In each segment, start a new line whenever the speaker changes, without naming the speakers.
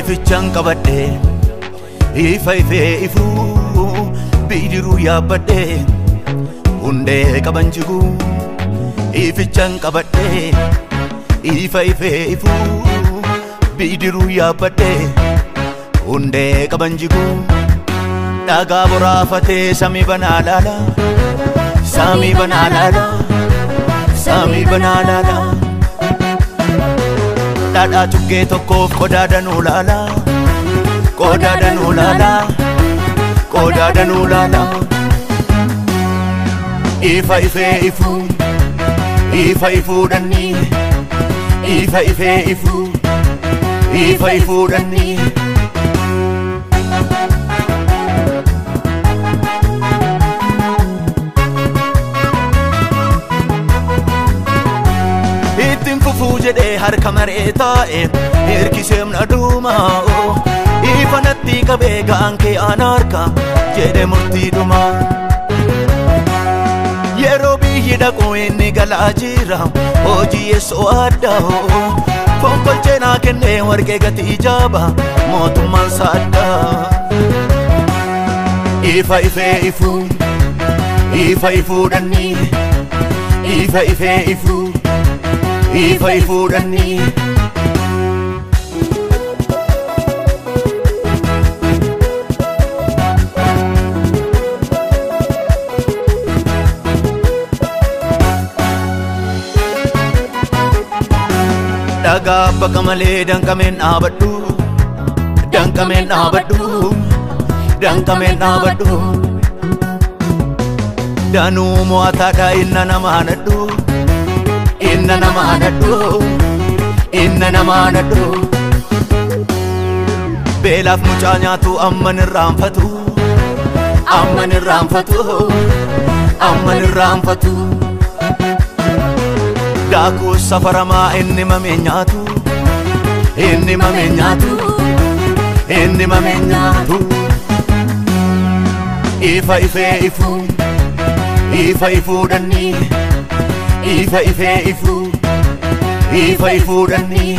Ifichaan qabadhe ifa ifee ifuu bidiruu yaabbadhe hundee qaban jigu. Ifichaan qabadhe ifa ifee ifuu bidiruu yaabbadhe hundee qaban jigu. Dhagaa boraafatee samii banaa laala samii banaa laala samii banaa laala. Dhadhaa cuggee tokkoof qodaa danuu laala qodaa danuu laala qodaa danuu laala. Ifa ifee ifuu ifa ifuudhanii ifa ifee ifuu ifa ifuudhanii. Ittiin fufuu jedhee harka maree taa'e hirkiseem na dhumaa ifa natti qabee ga'aan kee aan harka jedhe murtii dhumaa. Yeroo biyyi dhaqu inni galaa jira hojii yeessoo addaa fonqolchee naa kennee warqee gatii jaaba mootummaan saaddaa. Ifa ifee ifuu ifa ifuudhanii ifa ifee ifuu ifa ifuudhanii. Dhagaa bakka malee danqameen dhaabadhu danqameen dhaabadhu danqameen dhaabadhu. Danuu mo'ataadha inna nama nadhu inna nama nadhu inna nama nadhu. Beelaaf mucaa nyaatu amman irraanfatu amman irraanfatu amman irraanfatu. Daakuu safaramaa inni mamee nyaatu inni mamee nyaatu inni mamee nyaatu. Ifa ifee ifuu ifa ifuudhanii ifa ifee ifuu ifa ifuudhanii.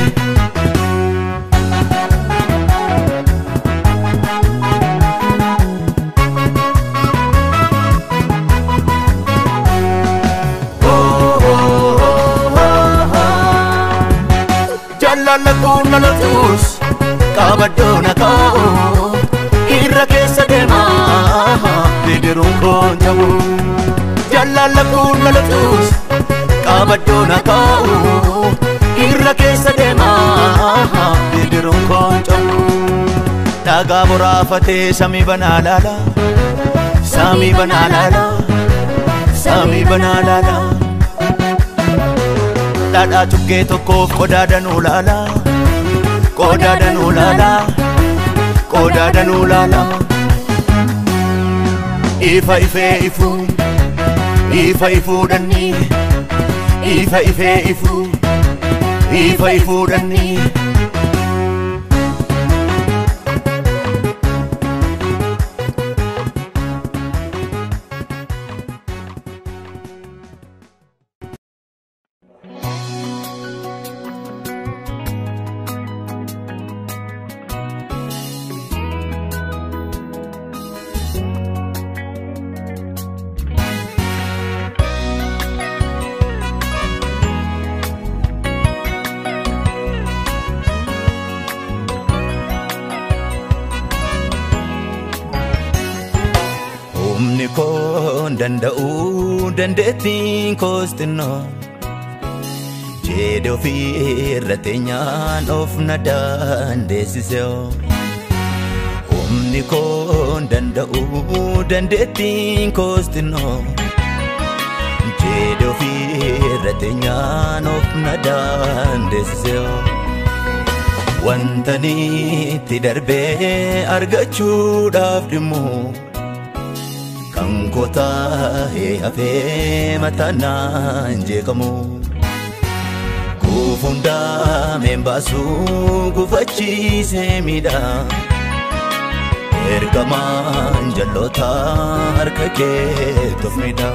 Jaalala kun lolatus qabaddoo na kaa'u irra keessa deemaa bidiruun koon jabu. Jaalala kun lolatus qabaddoo na kaa'u irra keessa deemaa bidiruun koon jabu. Dhagaa boraafatee samii banaa laala samii banaa laala samii banaa laala. Dhadhaa cuggee tokkoof qodaa danuu laala qodaa danuu laala qodaa danuu laala. Ifa ifee ifuu ifa ifuudhanii ifa ifee ifuu ifa ifuudhanii. Humni koon danda'u dandeettiin koos xinnoo jedhe ofii irra teenyaan of na dandeessise. Humni koon danda'u dandeettiin koos xinnoo jedhe ofii irra teenyaan of na dandeessise. Wanta itti darbee argachuudhaaf dhimmu kan kotaa'ee hafee mataan jeeqamu. Kufuun daameen baasuu gufachiisee miidha. Ergamaan jalloota harka kee tofnidha.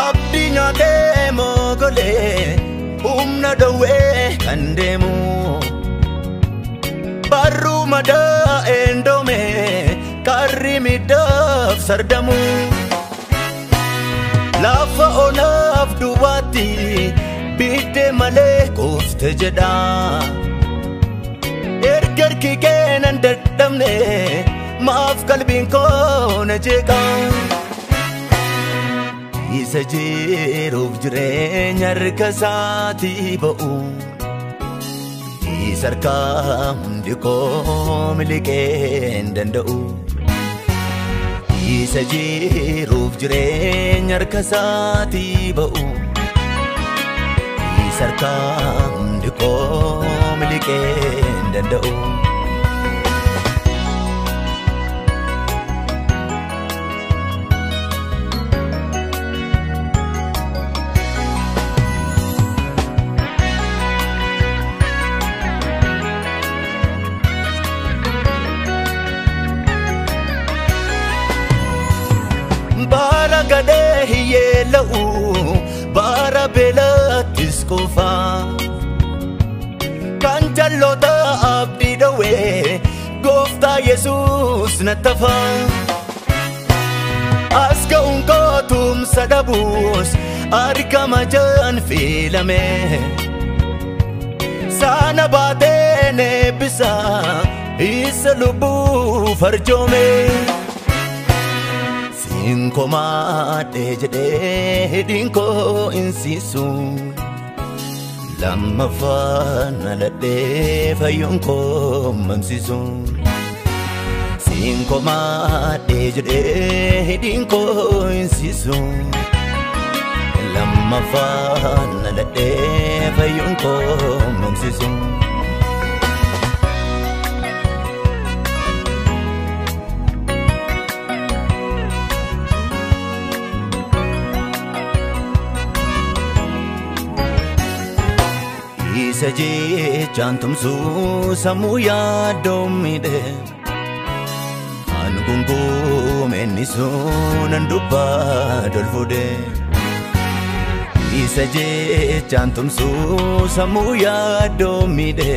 Abdii nyaatee mogolee humna dhowwee kan deemu. Barruu madaa'een doome karri miidhaaf sardamu. Lafa onaaf duwwaatti biddee malee koofte jedha. Erga harki kee nan dadhabne maaf qalbiin koo na jeeqa. Isa jiruuf jireenya harka isaatii ba'u. Isa harkaa hundi koo miliqee hin danda'u. Isa jiruuf jireenya harka isaatii ba'u. Isa harkaa hundi koo miliqee hin danda'u. Bara gadhee hiyyeella'u bara beelattis kufa. Kan jalloota abdii dhowwee gooftaa Yesuus na tafa. As ga'uun koo tumsa dhabuus argama jaan filame. Sana baatee eebbisa isa lubbuu farjoome. Sinkomaadhee jedhee hidhiin koo insiisu. Lammaffaa naladhee fayyuun koo mamsiisu. Sinkomaadhee jedhee hidhiin koo insiisu. Lammaffaa naladhee fayyuun koo mamsiisu. Isa jechaan tumsuu sammuu yaaddoo miidhe. An gungume inni sunan dubbaa dolfuudhe. Isa jechaan tumsuu sammuu yaaddoo miidhe.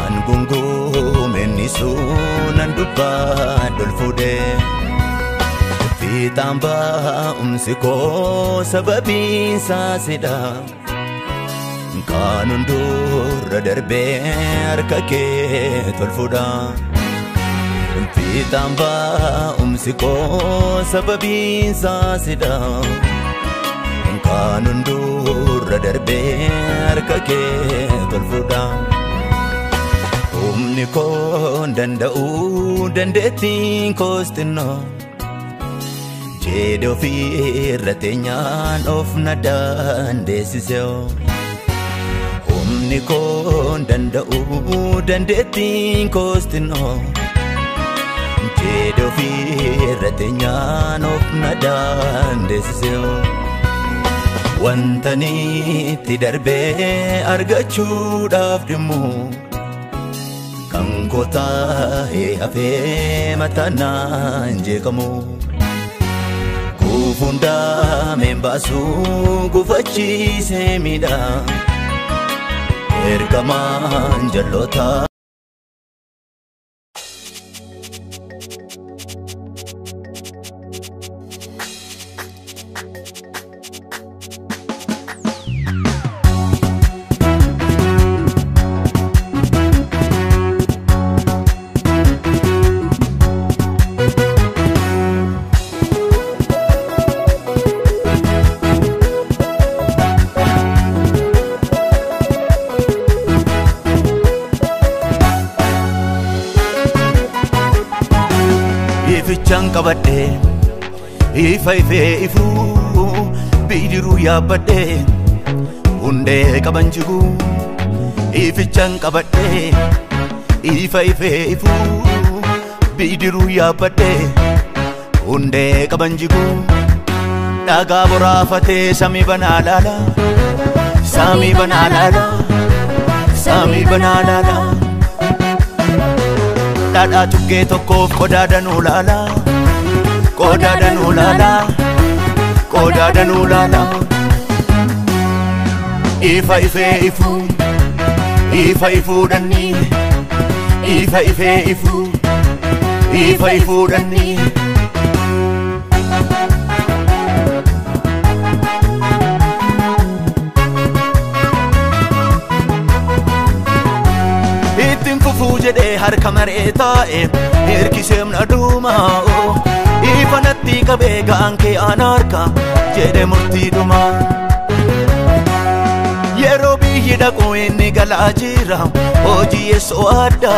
An gungume inni sunan dubbaa dolfuudhe. Fiixaan ba'umsi koo sababiin saasidha. Kan hundurra darbee harka kee tolfuudha. Fiixaan ba'umsi koo sababiin saasidha. Kan hundurra darbee harka kee tolfuudha. Humni koo hin danda'u dandeettiin koos xinnoo. Jedhee ofirra teenyaan of na dandeessise. Humni koo hin danda'u dandeettiin koos xinnoo. Jedhee ofirra teenyaan of na dandeessise. Wanta itti darbee argachuudhaaf dhimmu. Kan koo taa'ee hafee mataa naan jeeqamu. Gufuun daameen baasuu gufachiisee miidha. Ergamaan jalloota. Ifichaan qabadhee ifa ifee ifuu bidiruu yaabbadhee hundee qaban jigu. Ifichaan qabadhee ifa ifee ifuu bidiruu yaabbadhee hundee qaban jigu. Dhagaa boraafatee samii banaa laala samii banaa laala samii banaa laala. Dhadhaa tuggee tokkoof qodaa danuu laala qodaa danuu laala qodaa danuu laala. Ifa ifee ifuu ifa ifuudhanii ifa ifee ifuu ifa ifuudhanii. Ittiin fufuu jedhee harka maree taa'e hirkiseem na dhumaa ifa natti qabee ga'aan kee aan harka jedhe murtii dhumaa. Yeroo biyyi dhaqu inni galaa jira hojii yeessoo addaa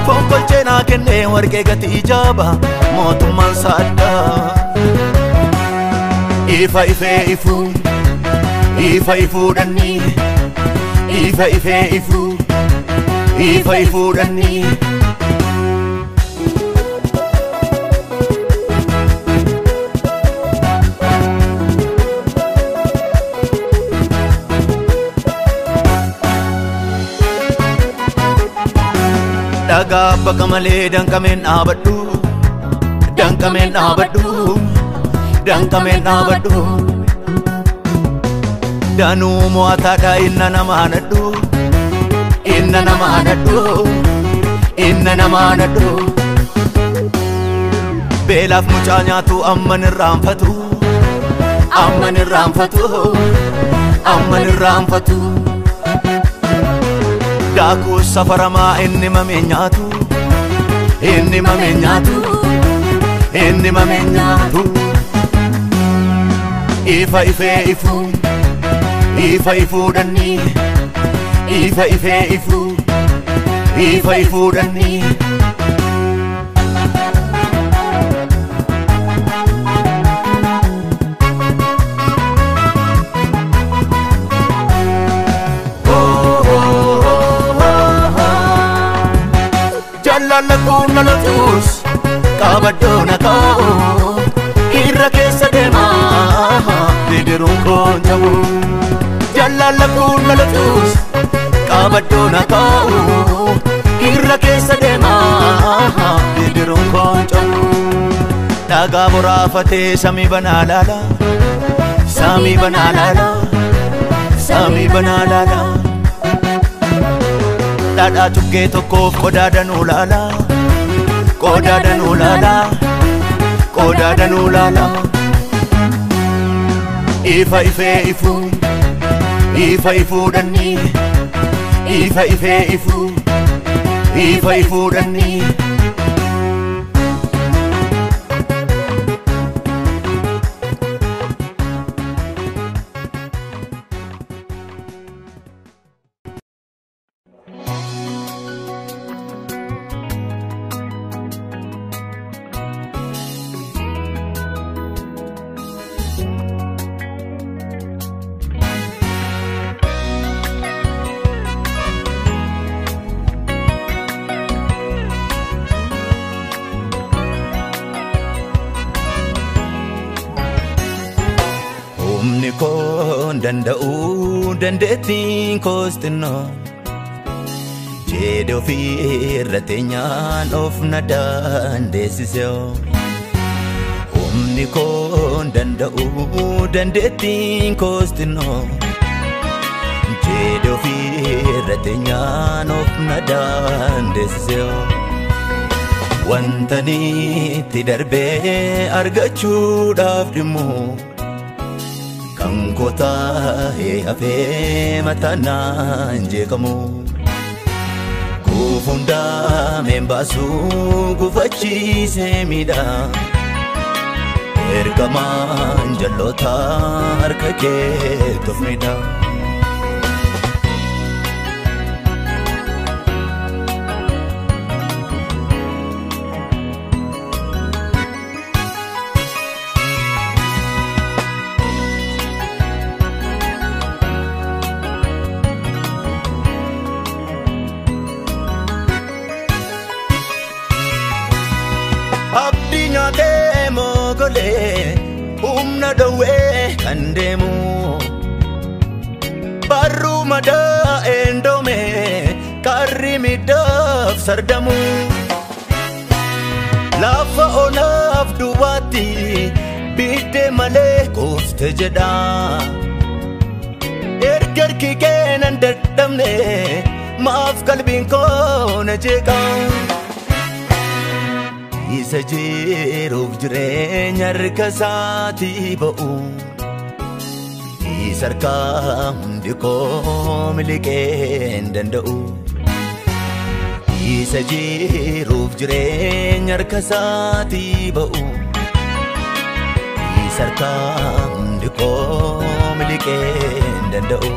fonqolchee naa kennee warqee gatii jaaba mootummaan saaddaa. Ifa ifee ifuu ifa ifuudhanii ifa ifee ifuu ifa ifuudhanii. Dhagaa bakka malee danqameen dhaabadhu danqameen dhaabadhu danqameen dhaabadhu danuu mo'ataadha inna nama nadhu inna nama nadhu inna nama nadhu beelaaf mucaa nyaatu amman irraanfatu amman irraanfatu amman irraanfatu. Daakuu safaramaa inni mamee nyaatu inni mamee nyaatu inni mamee nyaatu. Ifa ifee ifuu ifa ifuudhanii ifa ifee ifuu ifa ifuudhanii. Jaalala kun lolatus qabadhoo na kaa'u irra keessa deemaa bidiruun koon ta'u. Jaalala kun lolatus qabadhoo na kaa'u irra keessa deemaa bidiruun koon ta'u. Dhagaa boraafatee samii banaa laala samii banaa laala samii banaa laala. Dhadhaa tuggee tokkoof qodaa danuu laala qodaa danuu laala qodaa danuu laala. Ifa ifee ifuu ifa ifuudhanii ifa ifee ifuu ifa ifuudhanii. Humni koon danda'u dandeettiin koos xinnoo jedhe ofirra teenyaan of na dandeessise. Humni koon danda'u dandeettiin koos xinnoo jedhe ofirra teenyaan of na dandeessise. Wanta itti darbee argachuudhaaf dhimmu kan kotaa'ee hafee mataan jeeqamu. Gufuun daameen baasuu gufachiisee miidha. Ergamaan jalloota harka kee tofnidha. Abdii nyaatee mogolee humna dhowwee kan deemu barruu madaa'een doome karri miidhaaf sardamu lafa onaaf duwwaatti biddee malee dhufte jedha. Erga harki kee nan dadhabne maaf qalbiin koo na jeeqa. Isa jiruuf jireenya harka isaatii ba'u. Isa harkaa hundi koo miliqee hin danda'u. Isa jiruuf jireenya harka isaatii ba'u. Isa harkaa hundi koo miliqee hin danda'u.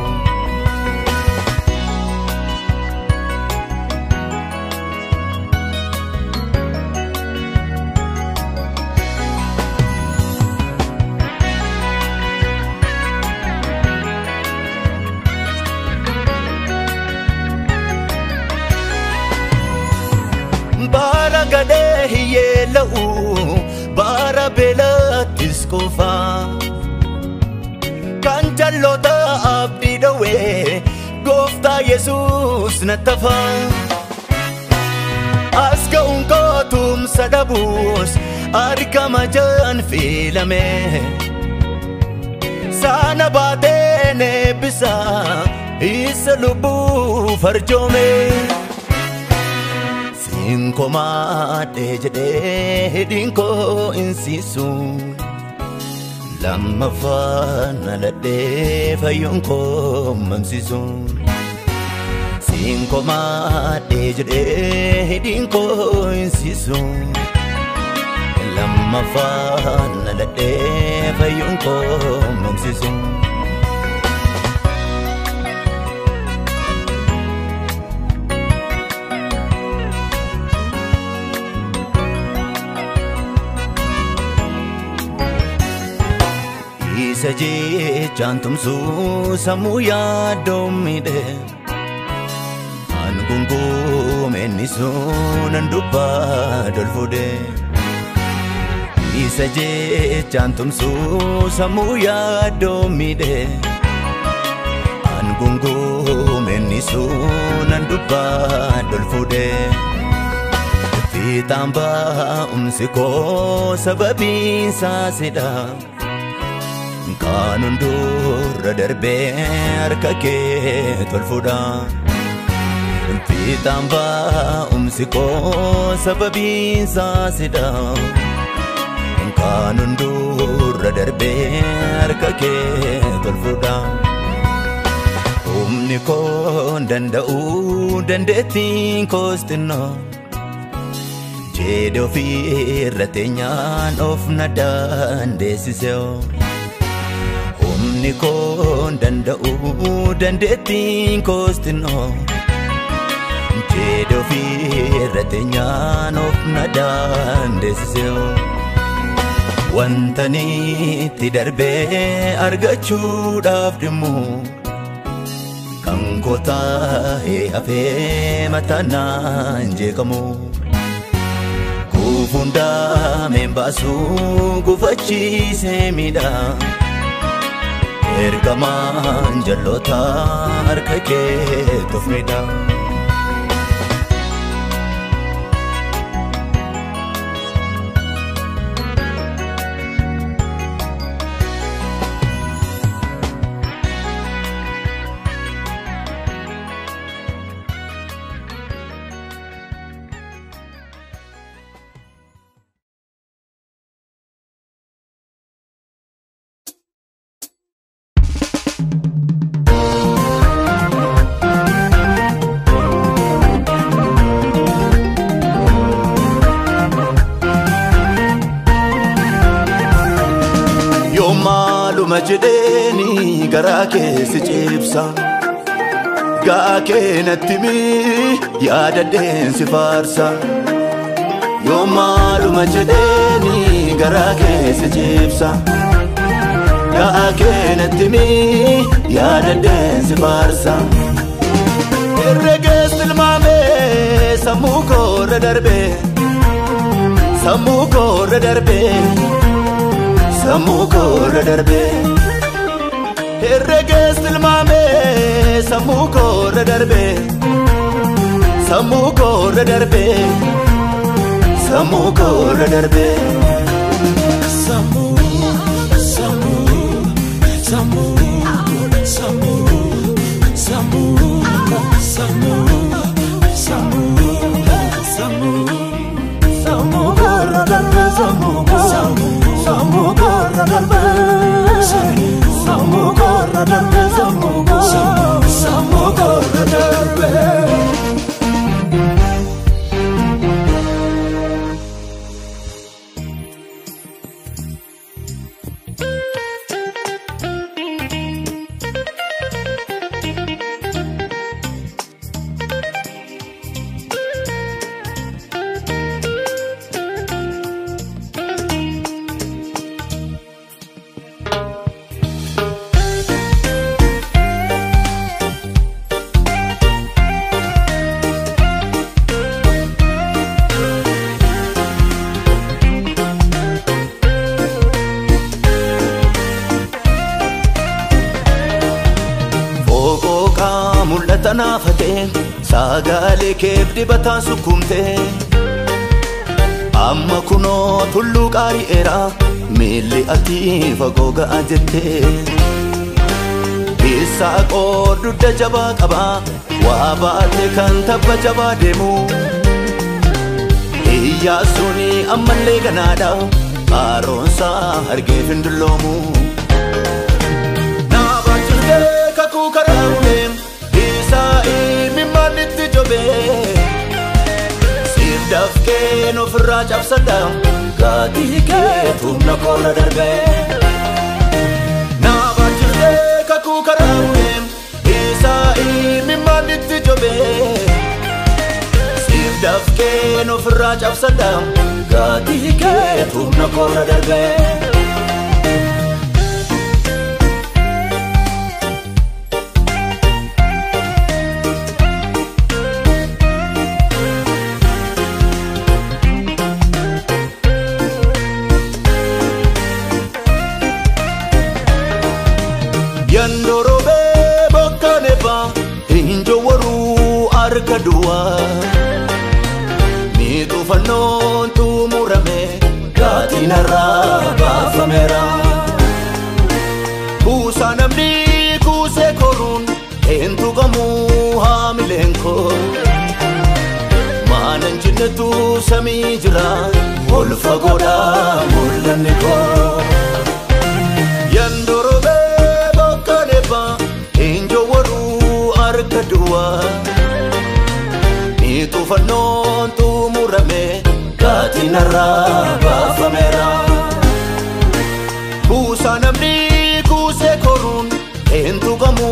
Bara gadhee hiyyeella'u bara beelattis qofa. Kan jalloota abdii dhowwee gooftaa Yesuus na tafa. As ga'uun koo tumsa dhabuus argama jaan filame. Sana baateen eebbisa isa lubbuu farjoome. Sinkomaadhee jedhee hidhiin koo insiisu. Lammaffaan aladhee fayyoon koo mamsiisu. Sinkomaadhee jedhee hidhiin koo insiisu. Lammaffaan aladhee fayyoon koo mamsiisu. Isa jechaan tumsuu sammuu yaaddoo miidhe. An gungume inni sunan dubbaa dolfuudhe. Isa jechaan tumsuu sammuu yaaddoo miidhe. An gungume inni sunan dubbaa dolfuudhe. Fiixaan ba'umsi koo sababiin saasidha. Kan hundurra darbee harka kee tolfuudha. Fiixaan ba'umsi koo sababiin saasidha. Kan hundurra darbee harka kee tolfuudha. Humni koo danda'u dandeettiin koos xinnoo. Jedhee ofirra teenyaan of na dandeessise. Humni koo danda'u dandeettiin koos xinnoo. Jedhee ofirra teenyaan of na dandeessise. Wanta itti darbee argachuudhaaf dhimmu. Kan koo taa'ee hafee mataa naan jeeqamu. Gufuun daameen baasuu gufachiisee miidha. Ergamaan jalloota harka kee tufnidha. Jedheeni garaa keessa cibsa. Gaa kee natti mii yaadadheen si faarsa. Yoo maaluma jedheeni garaa keessa cibsa. Gaa kee natti mii yaadadheen si faarsa. Herregees tilmaamee sammuu koorra darbee. Sammuu koorra darbee. Sammuu koorra darbee. Herregees tilmaamee sammuu koorra darbee. Sammuu koorra darbee. Sammuu koorra darbee. Sammuu, sammuu,
koorra darbe sammuu koorra darbe sammuu koorra darbe.
Sagalee keef dibataan sukkumte amma kunoo tulluu qaari'eera miilli ati fagoo ga'a jette Yisaaqoo dugda jabaa qaba waa baate kan tabba jabaa deemu Iyyaasuun ammallee ganaadha qaaroonsaa argeef hin dulloomu Naabaachistee kakuu karaa ulee Mimmaanitti jobee siif dafqeen ofirraa cabsadha gaatii keetu humna koorra darbee Naabaachistee kakuu karaa ulee Isaa'ii mimmaanitti jobee siif dafqeen ofirraa cabsadha gaatii keetu humna koorra darbee. Yandorobe bokkanefa hinjowaru harka duwwaa miixuufannoon xumurame gaatiin irraa baafameera. Kuusaa namni kuusee koruun hin tuqamu haamileen koo maana hin jinnetu samii jira ol fagoodhaa mul'anni koo. Yandorobe hinjowaru harka duwwaa miixuufannoon xumurame gaatiin irraa baafameera. Kuusaa namni kuusee koruun hin tuqamu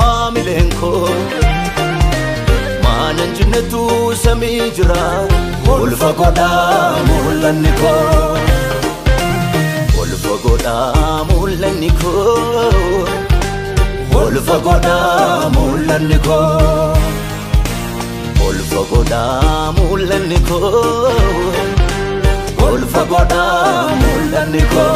haamileen koo maana hin jinnetu samii jira ol fagoodhaa mul'anni koo ol fagoodhaa mul'anni koo. Ol fagoodhaa mul'anni koo ol fagoodhaa mul'anni koo ol fagoodhaa mul'anni koo.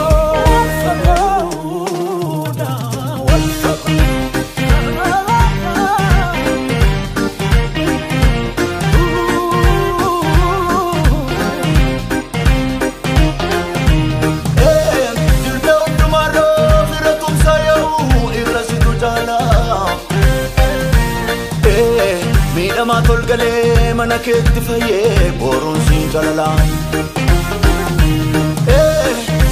Miidhamaa tolgalee mana keetti fayyee boruun siin jalala.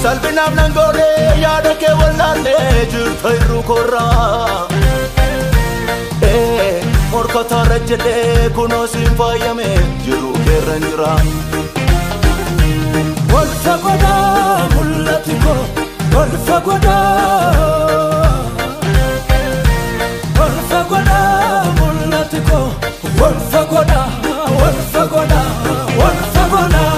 Salphinaaf nan goonee yaada kee wallaallee jirta irruu korraa. Morkataa jedhee kunoo siin faayame jiruu keerra jira.
Wal fagoodhaa mul'ati koo wal fagoodhaa. Wal fagoodhaa mul'ati koo. Wal fagoodhaa, wal fagoodhaa, wal fagoodhaa.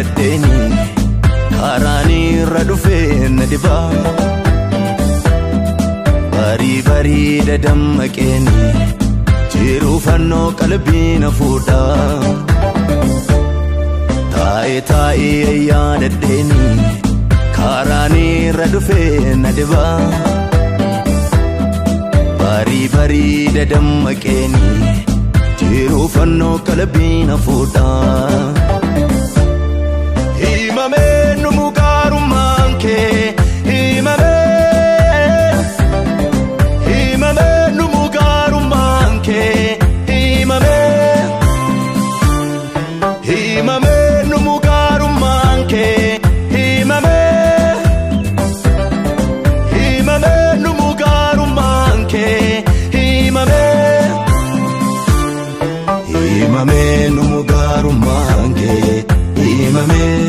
yaadadheeni karaan irra dhufee na dhibaa. Barii barii dadammaqeeni jiruu fannoo qalbii na fuudhaa. Taa'ee taa'ee yaadadheeni karaan irra dhufee na dhibaa. Barii barii dadammaqeeni jiruu fannoo qalbii na fuudhaa. Himamee nu mukaarummaan kee himamee. Himamee nu mukaarummaan kee himamee. Himamee nu mukaarummaan kee himamee. Himamee nu mukaarummaan kee himamee. Himamee nu mukaarummaan kee himamee.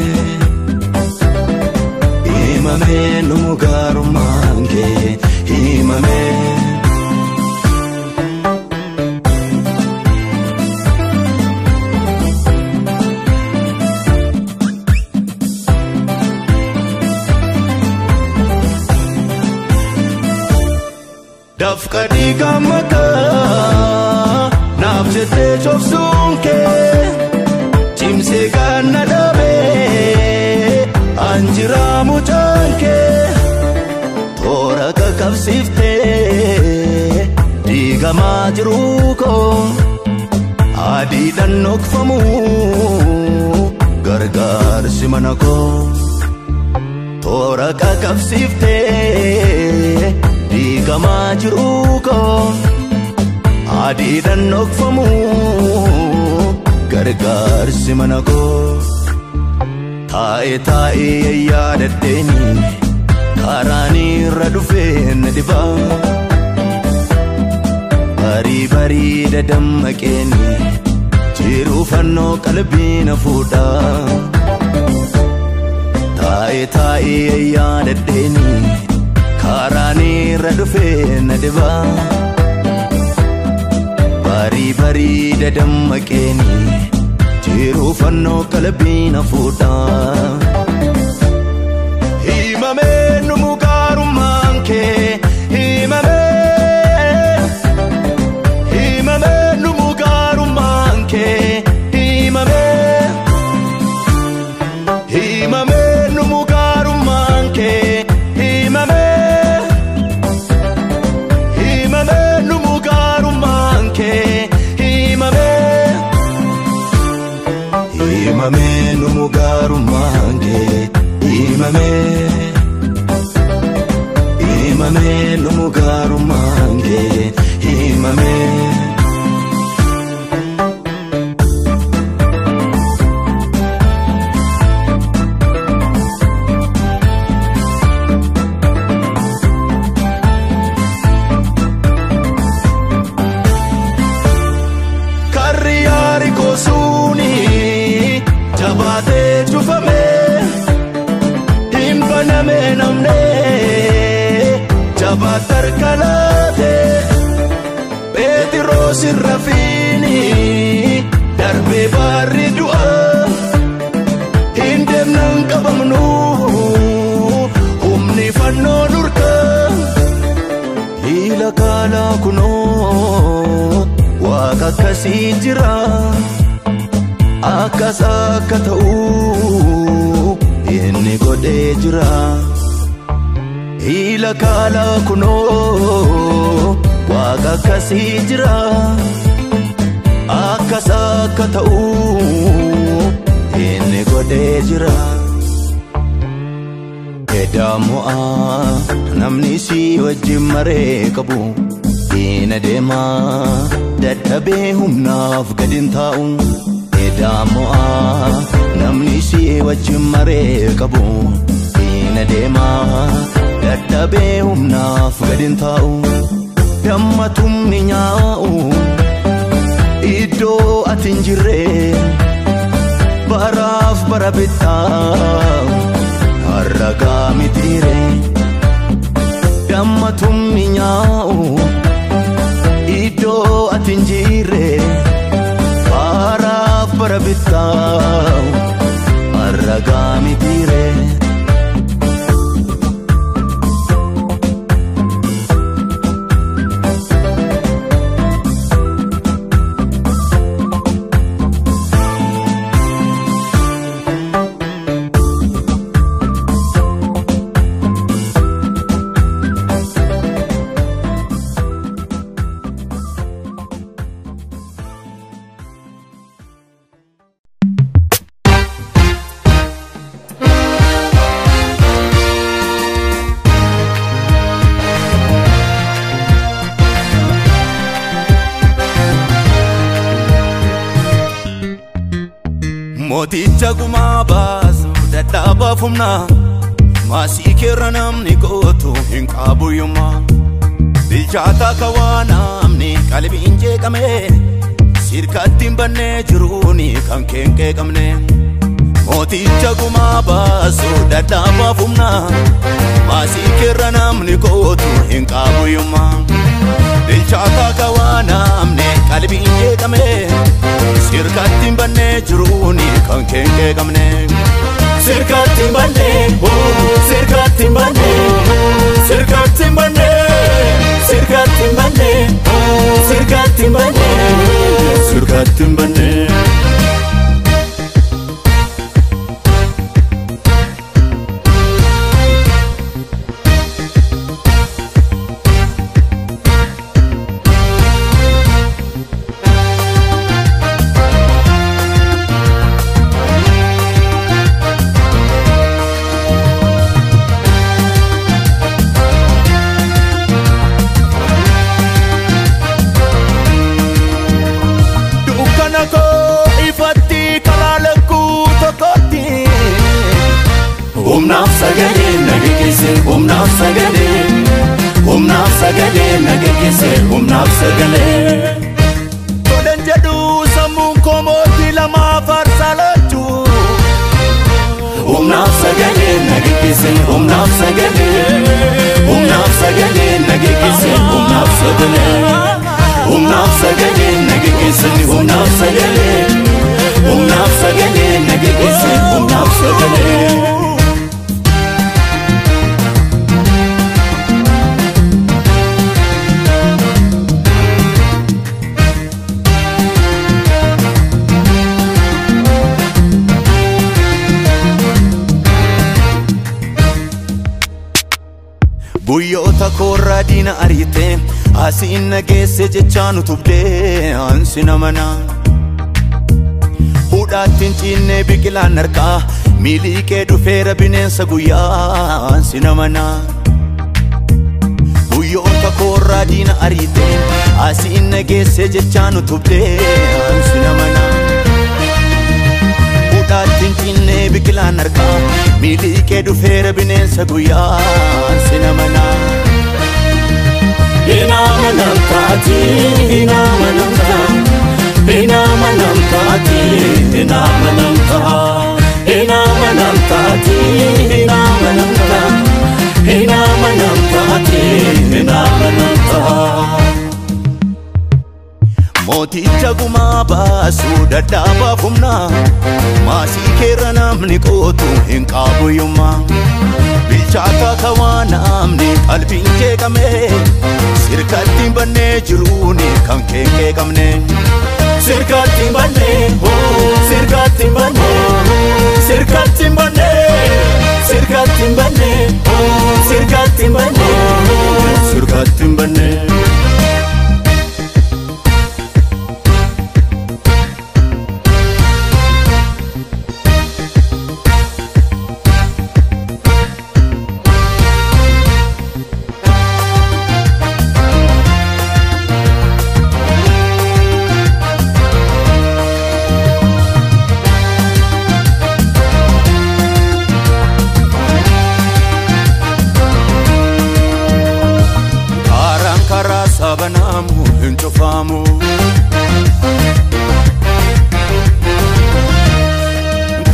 Himamee nu mukaarummaan kee himamee. Dafqa dhiigaa makaa naaf jettee cobsuun kee cimsee kan na dhabee anjiraa mucaan kee toora qaqqabsiiftee diigamaa jiruu koo adiidhaan dhokfamu gargaarsi mana koo toora qaqqabsiiftee diigamaa jiruu koo adiidhaan dhokfamu gargaarsi mana koo. Taa'ee taa'ee yaadadheeni karaan irra dhufee na dhibaa. Barii barii dadammaqeeni jiruu fannoo qalbii na fuudhaa. Taa'ee taa'ee yaadadheeni karaan irra dhufee na dhibaa. Barii barii dadammaqeeni jiruu fannoo qalbii na fuudhaa. Himamee nu mukaarummaan kee himamee. Himamee nu mukaarummaan kee himamee. Himamee nu mukaarummaan kee himamee. Himamee nu mukaarummaan kee himamee. Himamee nu mukaarummaan kee himamee. Himamee nu mukaarummaan kee himamee. Karri yaari kosuuni jabaatee cufamee hin baname namnee jabaat harka laatee Pheexiroos irra fiini darbee baarri du'aa hin deemnan qabamnu humni fannoo dhurkaa. Hiila kaalaa kunoo waaqa akkasii jira akkas akka ta'u inni godhee jira. Hiila kaalaa kunoo waaqa akkasii jira akkas akka ta'u inni godhee jira. Edaa mo'aa namni si wajjin maree qabu diina deemaa dadhabee humnaaf gadi hin taa'u. Edaa mo'aa namni si wajjin maree qabu diina deemaa dadhabee humnaaf gadi hin taa'u. Dammatumni nyaa'u iddoo ati hin jirre baraaf bara bittaa harragaa mitiire. Dammatumni nyaa'u iddoo ati hin jirre baraaf bara bittaa. Mooticha gumaa baasu dadhabaaf humna maasii keerra namni gootu hin qabuyyummaa bilchaataa kawaa namni qalbiin jeeqame sirkatti hin bannee jiruuni kan keen qeeqamne Mooticha gumaa baasu dadhabaaf humna maasii keerra namni gootu hin qabuyyummaa bilchaataa kawaa namni qalbiin jeeqame sirkatti hin bannee jiruuni kan keen qeeqamne Sirkatti hin bannee, sirkatti hin bannee, sirkatti hin bannee, sirkatti hin bannee, sirkatti hin bannee, sirkatti hin bannee. Humnaaf sagalee na geggeesse, humnaaf sagalee, humnaaf sagalee na geggeesse, humnaaf sagalee. Toleen jedhu sammuun koo mootii lamaa faarsaa lachuu. Humnaaf sagalee na geggeesse, humnaaf sagalee, humnaaf sagalee na geggeesse, humnaaf sagalee. Humnaaf sagalee na geggeesse, humnaaf sagalee, humnaaf sagalee na geggeesse, humnaaf sagalee. Guyyoota koorraa diina ariite asiin na geesse jechaan utubdee ansi nama naa. Hudhaatti hin ciinne biqilaan harkaa miliqee dhufeera bineensa guyyaa ansi nama naa. Guyyoota koorraa diina ariite asiin na geesse jechaan utubdee ansi nama naa. Hudhaatti hin ciinne biqilaan harkaa miliqee dhufeera bineensa guyyaa ansi nama naa. Inamanamtaati, inamanamta, inamanamtaati, inamanamta, inamanamtaati, inamanamta, inamanamtaati, inamanamta. Mooticha gumaa baasu dadhabaaf humna maasii keerra namni qootu hin qabuyyummaa bilchaataa kawaa namni qalbiin jeeqame sirkatti hin bannee jiruuni kan keen qeeqamne Sirkatti hin bannee, sirkatti hin bannee, sirkatti hin bannee, sirkatti hin bannee, sirkatti hin bannee, sirkatti hin bannee. Banaamu hin cufaamu.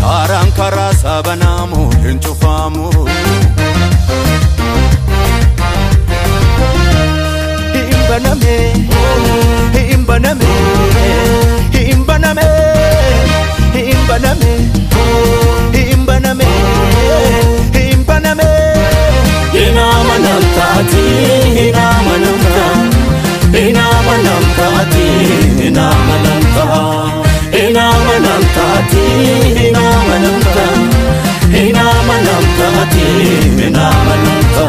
Karaan karaa sabanaamu hin cufaamu. Hin baname, hin baname, hin baname, hin baname, hin baname, hin baname. Inamanamtaati, inamanamta, inamanamtaati, inamanamta, inamanamtaati, inamanamta, inamanamtaati, inamanamta.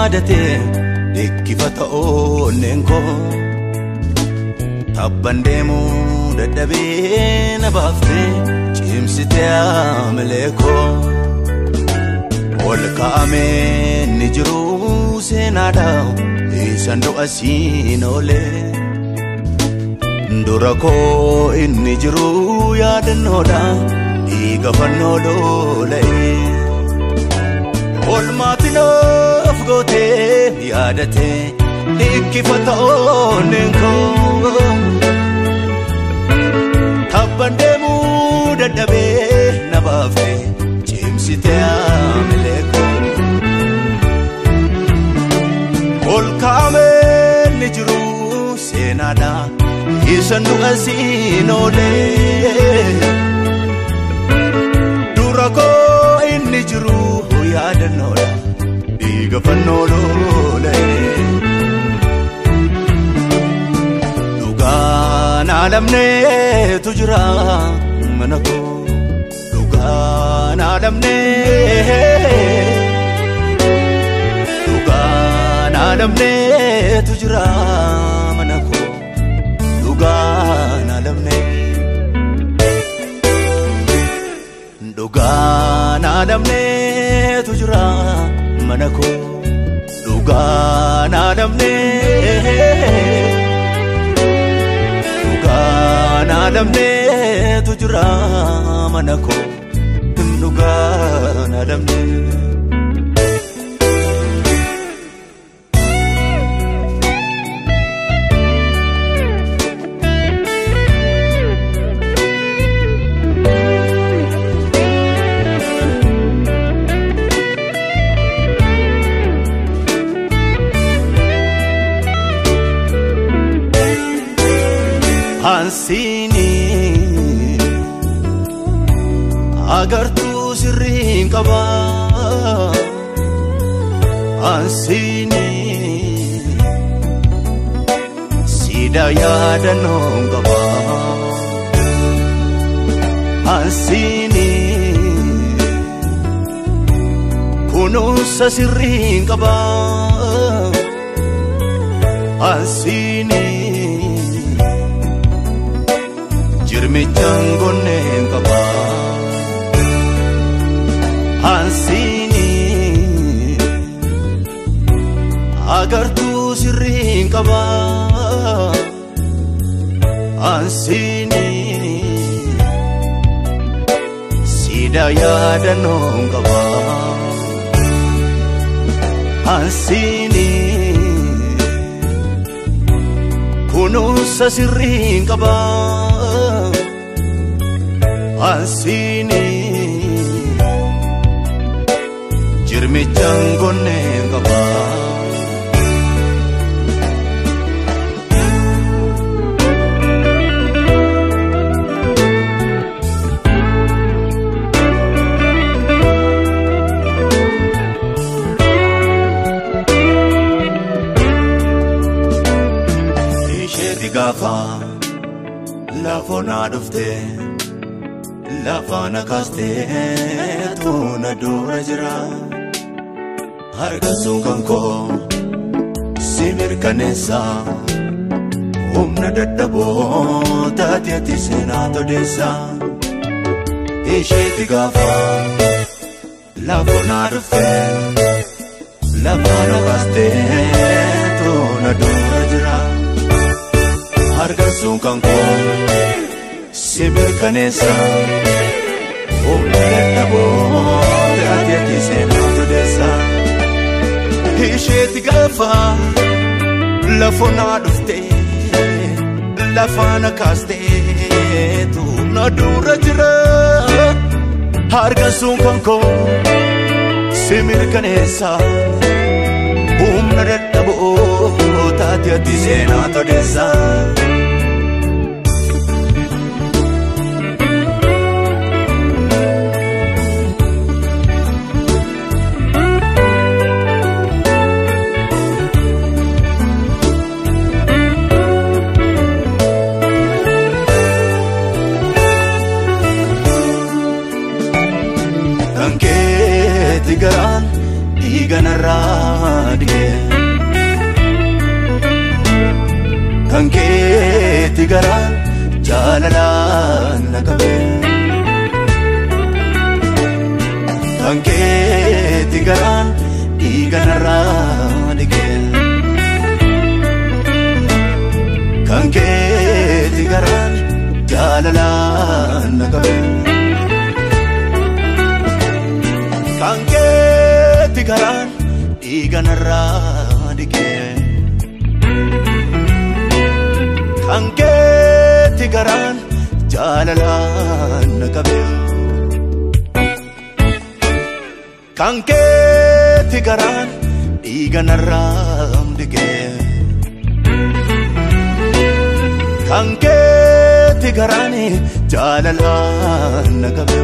yaadatee dhikkifata onneen koo tabban deemuu dadhabee na baaftee cimsitee amalee koo ol kaa'amee ni jiru seenaadha isaan du'a siin oolee dura koo inni jiru yaadannoodha dhiiga fannoo lola'ee olmaatiin of gootee yaadatee dhikkifata onneen koo tabban deemuu dadhabee na baaftee cimsitee amalee koo ol kaa'amee ni jiru seenaadha isaan du'a siin oolee dura koo inni jiru yaadannoodha dhiiga fannoo lola'ee dhugaan alamneetu jira mana koo dhugaan alamnee dhugaan alamneetu jira mana koo dhugaan alamnee dhugaan alamneetu jira mana koo dhugaan alamnee dhugaan alamneetu jira mana koo dhugaan alamnee. Ansiini agartuu sirriin qaba ansiini siidaa yaadannoon qaba ansiini kunuunsa sirriin qaba ansiini. Jirmichaan gonneen qaba ansiini agartuu sirriin qaba ansiini siidaa yaadannoon qaba ansiini kunuunsa sirriin qaba. Ansiini jirmichaan gonneen qaba. Isheeti gaafa lafoo naa dhuftee. Lafa na kaastee tuuna dura jira harka sun kan koo si mirkaneessa humna dadhaboo taate ati seenaa todeessa isheeti gaafa lafa na dhuftee lafa na kaastee tuuna dura jira harka sun kan koo si mirkaneessa humna dadhaboo taate ati seenaa todeessa isheeti gaafa lafa na dhuftee lafa na kaastee tuuna dura jira harka sun kan koo si mirkaneessa humna dadhaboo taate ati seenaa todeessa. Kankeeti garaan dhiiga narraa dhige Kan keeti garaan jaalalaan na qabe. Kan keeti garaan dhiiga narraa dhiqe. Kan keeti garaan jaalalaan na qabe. Kan keeti garaan dhiiga narraa dhiqe. Kan keeti garaan jaalalaan na qabe. Kan keeti garaan dhiiga narraa dhiqe. Kan keeti garaan jaalalaan na qabe.